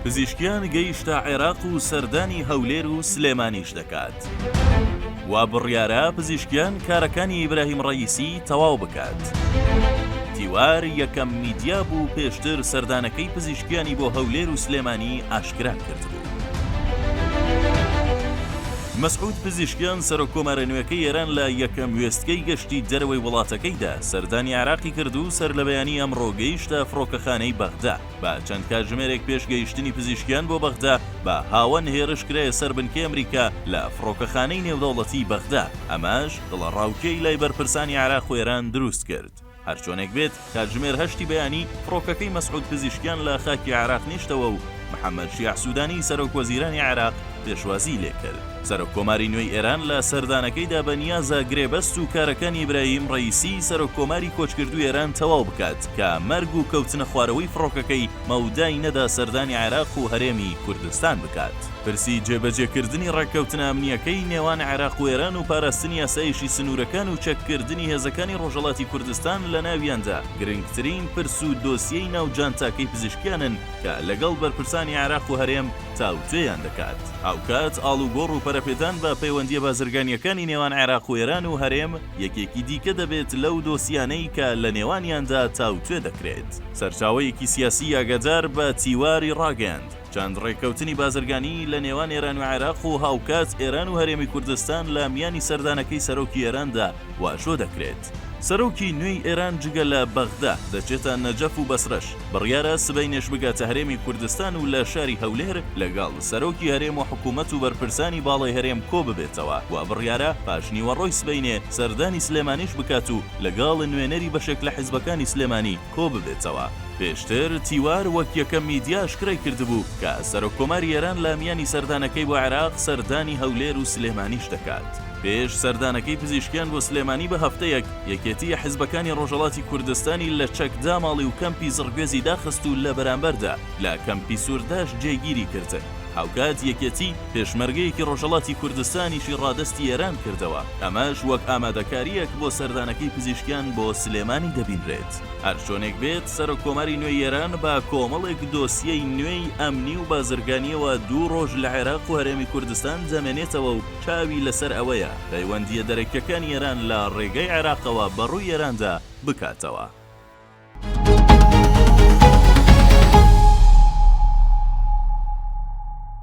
پزیشکیان گەیشتە عێراق و سەردانی هەولێر و سلێمانیش دەکات. وا بڕیارە پزیشکیان کارەکانی ئیبراهیم ڕەئیسی تەواو بکات. تیوار یەکەم میدیا بوو پێشتر سەردانەکەی پزیشکیانی بۆ هەولێر و سلێمانی ئاشکرا کردبوو. مەسعود پزیشکیان سەرۆککۆمارە نوێکەی ئێران لە یەکەم وێستگەی گەشتی دەرەوەی وڵاتەکەیدا سەردانی عێراقی کرد و سەرلەبەیانی ئەمڕۆ گەیشتە فڕۆکەخانەی بەغدا. بە چەند کاتژمێرێک پێش گەیشتنی پزیشکیان بۆ بەغدا، بە هاوەن هێرش کرایە سەر بنکەی ئەمریکا لە فڕۆکەخانەی نێودەوڵەتیی بەغدا، ئەمەش دڵەڕاوکێی لای بەرپرسانی عێراق و ئێران دروست کرد. هەرچۆنێک بێت، کاتژمێر هەشتی بەیانی، فڕۆکەکەی مەسعود پزیشکیان لە خاکی عێراق نیشتەوە و محەمەد شیاع سودانی سەرۆک وەزیرانی عێراق پێشوازیی لێکرد. سەرۆک کۆماری نوێی ئێران لە سەردانەکەیدا بە نیازە گرێبەست و کارەکانی ئیبراهیم ڕەئیسی سەرۆک کۆماری کۆچکردووی ئێران تەواو بکات کە مەرگ و کەوتنە خوارەوەی فڕۆکەکەی مەودای نەدا سەردانی عێراق و هەرێمی کوردستان بکات. پرسی جێبەجێکردنی ڕێککەوتنە ئەمنییەکەی نێوان عێراق و ئێران و پاراستنی ئاسایشی سنوورەکان و چەککردنی هێزەکانی ڕۆژهەڵاتی کوردستان لەناویاندا گرنگترین پرس و دۆسیەی ناو جانتاکەی پزیشکیانن کە لەگەڵ بەرپرسانی عێراق و هەرێم تاوتوێیان دەکات. هاوکات ئاڵوگۆڕ و پەرەپێدان بە پەیوەندییە بازرگانییەکانی نێوان عێراق و ئێران و هەرێم یەکێکی دیکە دەبێت لەو دۆسیانەی کە لە نێوانیاندا تاوتوێ دەکرێت. سەرچاوەیەکی سیاسیی ئاگادار بە تیواری ڕاگەیاند، چەند ڕێککەوتنی بازرگانی لە نێوان ئێران و عێراق و هاوکات ئێران و هەرێمی کوردستان لە میانی سەردانەکەی سەرۆکی ئێراندا واژۆ دەکرێت. سەرۆکی نوێی ئێران جگە لە بەغدا، دەچێتە نەجەف و بەسرەش، بڕیارە سبەینێش بگاتە هەرێمی کوردستان و لە شاری هەولێر لەگەڵ سەرۆکی هەرێم و حکوومەت و بەرپرسانی باڵای هەرێم کۆببێتەوە و بڕیارە پاشنیوەڕۆی سبەینێ سەردانی سلێمانیش بکات و لەگەڵ نوێنەری بەشێک لە حیزبەکانی سلێمانی کۆببێتەوە. پێشتر تیوار وەک یەکەم میدیا ئاشکرای کردبوو کە سەرۆککۆماری ئێران لە میانی سەردانەکەی بۆ عێراق سەردانی هەولێر و سلێمانیش دەکات. پێش سەردانەکەی پزیشکیان بۆ سلێمانی بە هەفتەیەک، یەکێتیی حیزبەکانی ڕۆژهەڵاتی کوردستانی لە چەک داماڵی و کەمپی زڕگوێزی داخست و لە بەرامبەردا لە کەمپی سورداش جێگیری کردن. هاوکات یەکێتی پێشمەرگەیەکی ڕۆژهەڵاتی کوردستانیشی ڕادەستی ئێران کردەوە، ئەمەش وەک ئامادەکارییەک بۆ سەردانەکەی پزیشکیان بۆ سلێمانی دەبینرێت. هەرچۆنێک بێت، سەرۆککۆماری نوێی ئێران بە کۆمەڵێک دۆسیەی نوێی ئەمنی و بازرگانییەوە دوو ڕۆژ لە عێراق و هەرێمی کوردستان دەمێنێتەوە و چاوی لەسەر ئەوەیە پەیوەندییە دەرەکییەکانی ئێران لە ڕێگەی عێراقەوە بەڕووی ئێراندا بکاتەوە.